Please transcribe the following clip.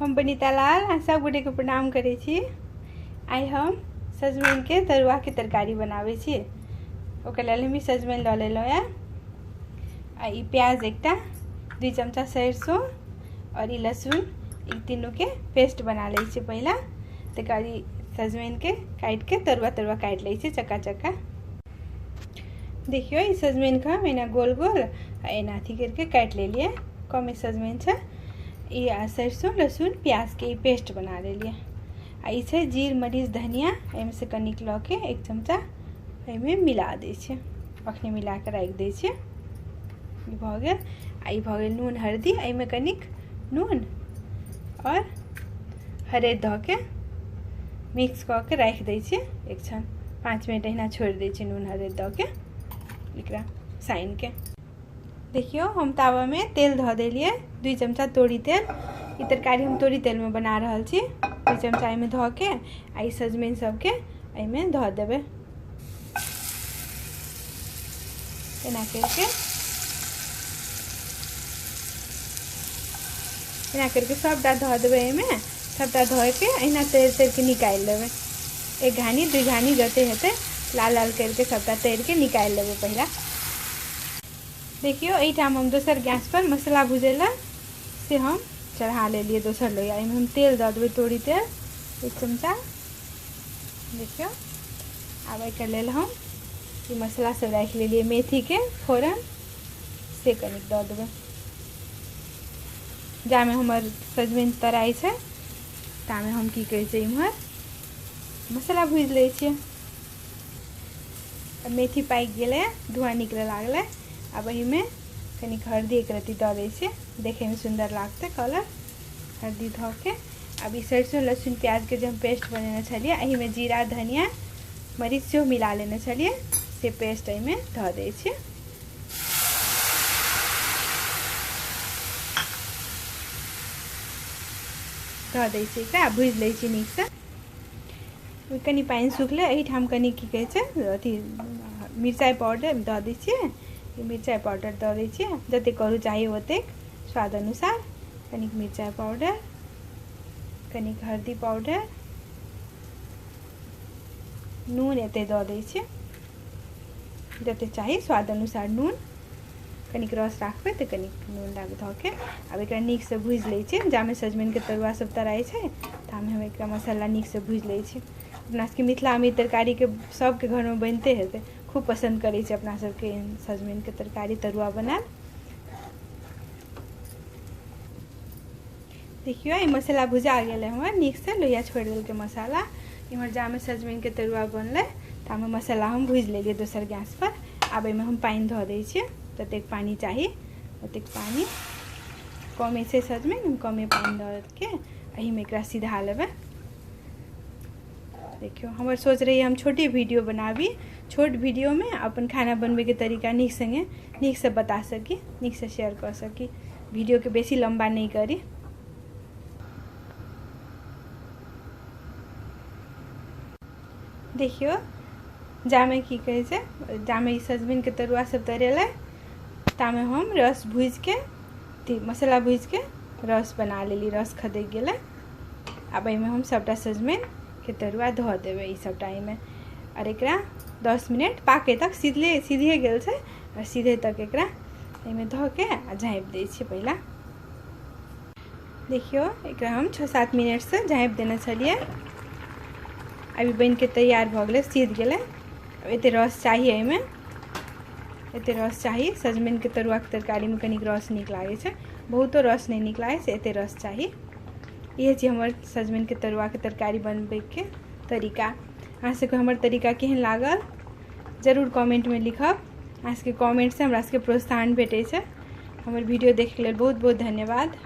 हम बनीता लाल आ सब गोटे के प्रणाम करै छी। आइ हम सजमनि के तरुआ के तरकारी बनाबै छी। ओकर लेल हम सजमनि लऽ लेलहुँ यऽ आ ई प्याज एकटा, 2 चमचा सरसों और ई लहसुन, ई तीनू के पेस्ट बना लै छी पहिला। तकर बाद ई सजमनि के काटि के तरुआ तरुआ काटि लै छी चक्का चक्का। देखियौ ई सजमनि के हम एना गोल गोल आ एना अथी करके काटि लेलियै। कमे सजमनि छै। ई आ सरसों लहसुन प्याज के ई पेस्ट बना लेलियै। आ ई छै जीर मरीच धनिया, एहिमे से कनिक लऽ के 1 चमचा एहिमे मिला दै छियै। अखने मिला के राखि दै छियै। ई भऽ गेल। आ ई भऽ गेल नून हरदी। एहिमे कनिक नून और हरदि धऽ के मिक्स कऽ के राखि दै छियै एक क्षण। 5 मिनट एहिना छोड़ि दै छियै नून हरदि दऽ के एकरा सानि के। देखियौ हम तावामे तेल धऽ देलियै, 2 चमचा तोरी तेल। ई तरकारी हम तोरी तेलमे बना रहल छी। 2 चमचा एहिमे धऽ के आ ई सजमनि सबके एहिमे धऽ देबै एना करके। एना करके सबटा धऽ देबै एहिमे। सबटा धऽ के एहिना तरि तरि के निकालि लेबै। 1 घानी 2 घानी जते हेतै लाल लाल करके सबटा तरि के निकालि लेबै पहिला। देखियौ एहिठाम हम दोसर गैस पर मसाला भुजै लए से हम चढ़ा लेलियै दोसर लोहिया। एहिमे हम तेल दऽ देबै, तोरी तेल 1 चमचा। देखियौ आब एहिके लेल हम ई मसाला सब राखि लेलियै। मेथीके फोरन से कनिक दऽ देबै। जामे हमर सजमनि तराइ छै तामे हम की कहै छै इम्हर मसाला भुजि लै छियै। मेथी पाकि गेलै, धुआँ निकलै लागलै। आब एहिमे कनिक हरदी 1 रत्ती दऽ दै छियै, देखैमे सुन्दर लागतै कलर। हरदी धऽ के आब ई सरसों लहसुन प्याजके जे हम पेस्ट बनेने छलियै, एहिमे जीरा धनिया मरीच सेहो मिला लेने छलियै, से पेस्ट एहिमे धऽ दै छियै। धऽ दै छियै एकरा, भुजि लै छियै नीकसँ। कनि पानि सुखलै। एहिठाम कनि की कहै छै अथी मिरचाइ पाउडर दऽ दै छियै। मिरचाइ पाउडर दऽ दै छियै, जतेक करू चाही ओतेक स्वाद अनुसार। कनिक मिरचाइ पाउडर, कनिक हल्दी पाउडर, नून एते दऽ दै छियै जतेक चाही स्वाद अनुसार नून। कनिक रस राखबै तऽ कनिक नून धऽ के आब एकरा नीकसँ भुजि लै छियै। जामे सजमनिके तरुआ सब तराइ छै तामे हम एकरा मसाला नीकसँ भुजि लै छियै। अपना सबके मिथिलामे ई तरकारीके सबके घरमे बनिते हेतै, खूब पसन्द करै छै अपना सबके सजमनिके तरकारी तरुआ बनायल। देखियौ ई मसाला भुजा गेलै हमर नीकसँ, लोहिया छोड़ि देलकै मसाला। इम्हर जामे सजमनिके तरुआ बनलै तामे मसाला हम भुजि लेलियै दोसर गैस पर। आब एहिमे हम पानि धऽ दै छियै, जतेक पानि चाही ओतेक पानि। कमे छै सजमनि, हम कमे पानि दऽ के एहिमे एकरा सिधा लेबै। देखियौ हमर सोच रहै हम छोटे वीडियो बनाबी, छोट वीडियोमे अपन खाना बनबैके तरीका नीक सङ्गे नीकसँ बता सकी, नीकसँ शेयर कऽ सकी। वीडियोके बेसी लम्बा नहि करी। देखियौ जामे की कहै छै, जामे ई सजमनिके तरुआ सब तरेलै तामे हम रस भुजिके मसाला भुजिके रस बना लेली। रस खदकि गेलै। आब एहिमे हम सबटा सजमनिके तरुआ धऽ देबै ई सबटा एहिमे। आओर एकरा 10 मिनट पाकै तक सीधे गेल छै आओर सीधे तक एकरा एहिमे धऽ के आ झाँपि दै छियै पहिला। देखियौ एकरा हम 6-7 मिनटसँ झाँपि देने छलियै। अभी बनिके तैयार भऽ गेलै, सीध गेलै। आब एते रस चाही एहिमे, एते रस चाही। सजमनिके तरुआके तरकारीमे कनिक रस नीक लागै छै, बहुतो रस नहि नीक लागै छै, एते रस चाही। इएह छी हमर सजमनिके तरुआके तरकारी बनबैके तरीका। अहाँ सबके हमर तरीका केहन लागल जरूर कमेंटमे लिखब। अहाँ सबके कमेंटसँ हमरा सबके प्रोत्साहन भेटै छै। हमर वीडियो देखैके लेल बहुत बहुत धन्यवाद।